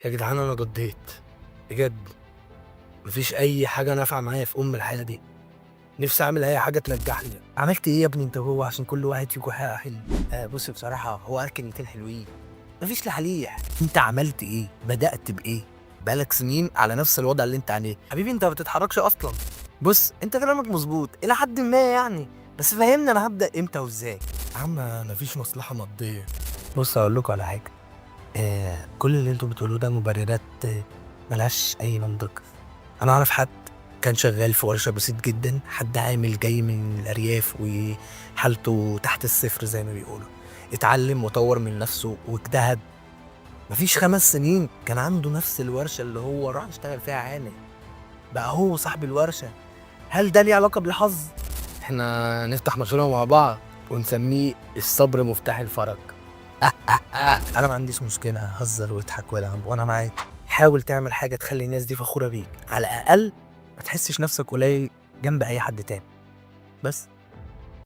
يا جدعان انا ضديت بجد، مفيش اي حاجة نافعة معايا في ام الحياة دي. نفسي اعمل اي حاجة تنجحني. عملت ايه يا ابني انت وهو عشان كل واحد فيكم حقق حلم؟ بص بصراحة هو قال كلمتين حلوين، مفيش لحليح. انت عملت ايه؟ بدات بايه؟ بقالك سنين على نفس الوضع اللي انت عليه حبيبي، انت ما بتتحركش اصلا. بص انت كلامك مظبوط الى حد ما يعني، بس فهمني انا هبدا امتى وازاي. يا عم مفيش مصلحة مادية. بص اقول لكم على حاجة، كل اللي انتوا بتقولوه ده مبررات، ملهاش اي منطق. انا اعرف حد كان شغال في ورشه بسيط جدا، حد عامل جاي من الارياف وحالته تحت الصفر زي ما بيقولوا، اتعلم وطور من نفسه واجتهد. مفيش 5 سنين كان عنده نفس الورشة اللي هو راح اشتغل فيها عامل، بقى هو صاحب الورشة. هل ده ليه علاقة بالحظ؟ احنا نفتح مشروع مع بعض ونسميه الصبر مفتاح الفرج. انا ما عنديش مشكلة، هزر واضحك والعب وانا معاك. حاول تعمل حاجة تخلي الناس دي فخورة بيك، على الاقل ما تحسش نفسك قليل جنب اي حد تاني. بس.